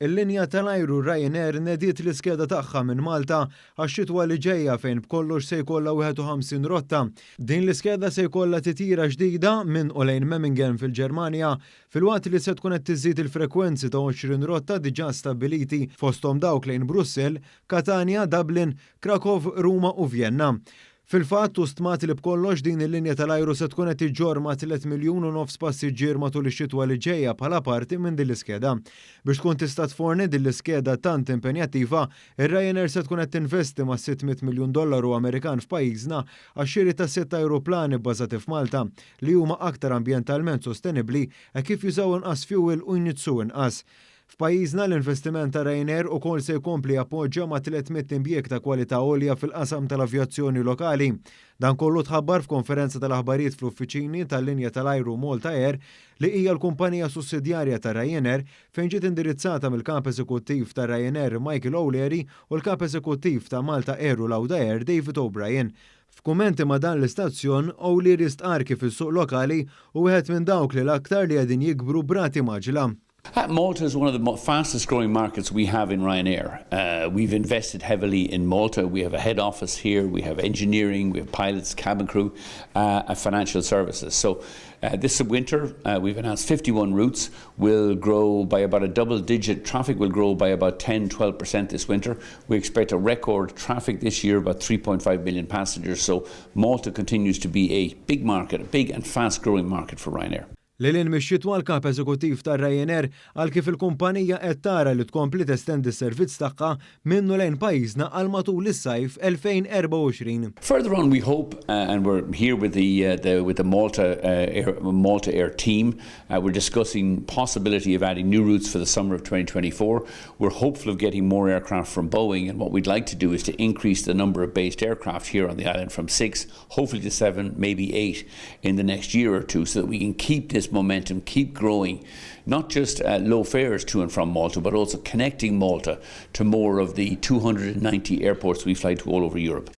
Il-linja tal-ajru Ryanair nediet l-iskeda tagħha minn Malta għax-xitwa li ġejja fejn b'kollox se jkollha 51 rotta. Din l-iskeda se jkollha titjira ġdida minn u lejn Memmingen fil-Ġermanja filwaqt li se tkun qed tiżid il-frekwenzi ta' 20 rotta diġà stabbiliti fosthom dawk lejn Brussell, Katanja, Dublin, Krakow, Ruma u Vjenna. Fil-fatt, hu stmat li b'kollox din il-linja tal-ajru se tkun qed iġġorr ma' 3 miljun u nofs passiġġier matul ix-xitwa li ġejja bħala parti minn din l-iskeda. Biex tkun tista' tforni din l-iskeda tant impenjattiva, ir-Ryanair se tkun qed tinvesti ma' 600 miljun dollaru Amerikan f'pajjiżna għax-xiri ta' sitt ajruplani bbażati f'Malta li huma aktar ambjentalment sostenibbli e kif jużaw inqas fuel u jniġġsu inqas. F'pajjiżna l-investiment ta' Ryanair ukoll se jkompli jappoġġja ma' 300 impjieg ta' kwalità għolja fil-qasam tal-avjazzjoni lokali. Dan kollu tħabbar f'konferenza tal-aħbarijiet fl-uffiċini tal-linja tal-ajru Malta Air, li hija l-kumpanija sussidjarja ta' Ryanair, fejn ġiet indirizzata mill-kap eżekuttiv ta' Ryanair Michael O'Leary u l-kap eżekuttiv ta' Malta Air u Lauda Air David O'Brien. F'kummenti ma' dan l-istazzjon, O'Leary stqar kif is-suq lokali hu wieħed minn dawk li l-aktar li qegħdin jikbru b'rati mgħaġġla. Malta is one of the fastest growing markets we have in Ryanair. We've invested heavily in Malta. We have a head office here, we have engineering, we have pilots, cabin crew, financial services. So this winter, we've announced 51 routes will grow by about a double digit. Traffic will grow by about 10-12% this winter. We expect a record traffic this year, about 3.5 million passengers. So Malta continues to be a big market, a big and fast growing market for Ryanair. Lil hinn mix-xitwa, l-kap eżekuttiv ta' Ryanair qal kif il-kumpanija qed tara li tkompli testendi s-servizz tagħha minn u lejn pajjiżna għal matul is-sajf 2024. Further on, we hope, and we're here with the Malta Air team. We're discussing possibility of adding new routes for the summer of 2024. We're hopeful of getting more aircraft from Boeing, and what we'd like to do is to increase the number of based aircraft here on the island from six, hopefully to seven, maybe eight in the next year or two, so that we can keep this momentum, keep growing, not just low fares to and from Malta, but also connecting Malta to more of the 290 airports we fly to all over Europe.